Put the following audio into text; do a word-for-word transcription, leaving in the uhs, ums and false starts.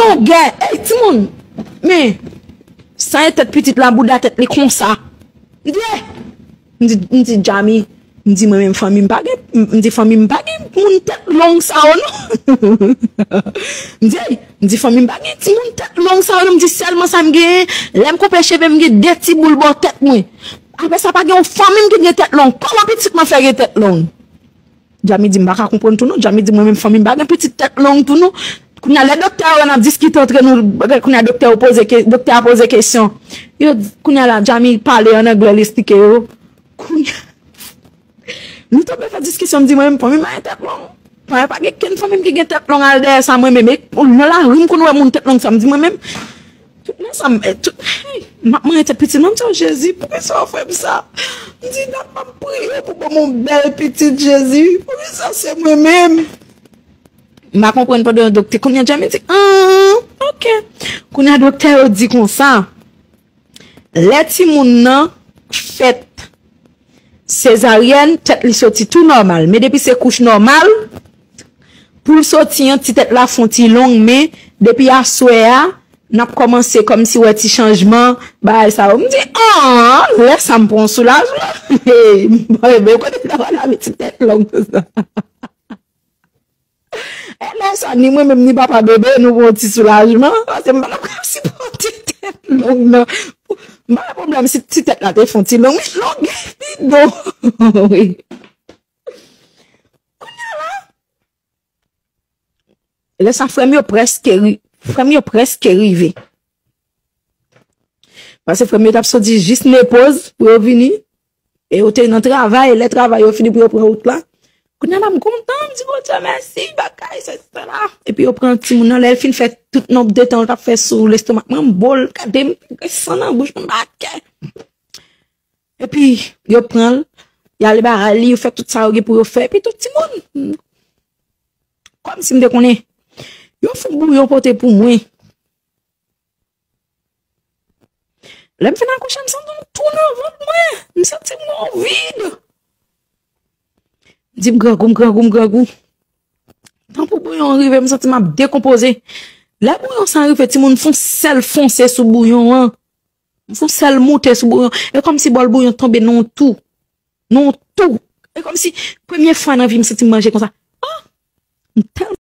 Longè, ey, timoun. Men, sa e tèt pitit la, bouda tèt li konsa. M di, eh! M di, m di, Djami, m di, mwen menm fanmi m pa gen, m di, fanmi m pa gen moun tèt long sa yo, non. M di, ey, m di, fanmi m pa gen timoun tèt long sa yo, non. M di, sèlman sa m genyen, lè m koupe cheve m, gen de ti boul bò tèt mwen. Apre sa, pa gen yon fanmi m ki gen tèt long. Kòman pitit mwen fè gen tèt long? Djami di, m pa ka konprann tou non. Djami di, mwen menm fanmi m pa gen pitit tèt long tou non. Kounye a, lè doktè yo wè n ap diskite antre nou, kounye a, doktè yo poze ke-, doktè a poze kesyon. Yo, kounye a la, Djami pale an anglè, li esplike yo. Kounye a, nou tonbe fè diskisyon, m di, mwen menm fanmi m pa gen tèt long. Mwen pa gen kenn fanmi m ki gen tèt long al dèyè sa, mwen menm. E nan lari, m konn wè moun tèt long sa, m di, mwen menm. Tout lè sa, m, eh, tout, hey, m ap manyen tèt pitit mwen, m di, o Jezi, poukisa w fè m sa? M di, dat m ap priye pou ban m yon bèl pitit, Jezi, poukisa se mwen menm? M pa konprann pandan yon doktè, kounye a Djami di, ah, ok. Kounye a doktè yo di konsa, lè timoun nan fèt sezaryèn, tèt li soti tou nòmal. Men depi se kouch nòmal, pou l soti an, ti tèt la fè yon ti long, men depi aswè a, n ap kòmanse kòmsi wè ti chanjman, bagay sa yo. M di, ah, lè sa m pran yon soulajman. Hey, m pa renmen kote m ta pral avè ti tèt long sa. E lè sa, ni mwen menm, ni papa bebe, nou pran yon ti soulajman, paske m pa t ap ka sipòte tèt long nan. M pa gen pwoblèm si ti tèt la te fè yon ti long, men longè bidon. Wi. Kounye a la, lè sa, frè m yo prèske ri-, frè m yo prèske rive. Paske frè m yo t ap soti jis Nepoz pou yo vini. E yo te nan travay, lè travay yo fini pou yo pran wout la. Kounye a la, m kontan, m di Bondye mèsi, bagay, se sa la. Epi yo pran timoun nan, lè l fin fè tout nonb de tan l t ap fè sou lestomak mwen, m bo l, gade m, san nan bouch mwen, m pa kè. Epi, yo pran l, y ale ba li, yo fè tout sa yo gen pou yo fè. Epi tout timoun, kòmsi m te konnen, yo fè bouyon pote pou mwen. Lè m fin akouche, m santi yon twou nan vant mwen. M santi m gon vid. M di m grangou, m grangou, m grangou. Tan pou bouyon an rive, m santi m ap dekonpoze. Lè bouyon sa rive, timoun, m fè yon sèl fonse sou bouyon an. M fè yon sèl moute sou bouyon. E kòmsi bòl bouyon tonbe nan yon twou. Nan yon twou. E kòmsi premye fwa nan vi m santi m manje konsa. Ah! M tèlman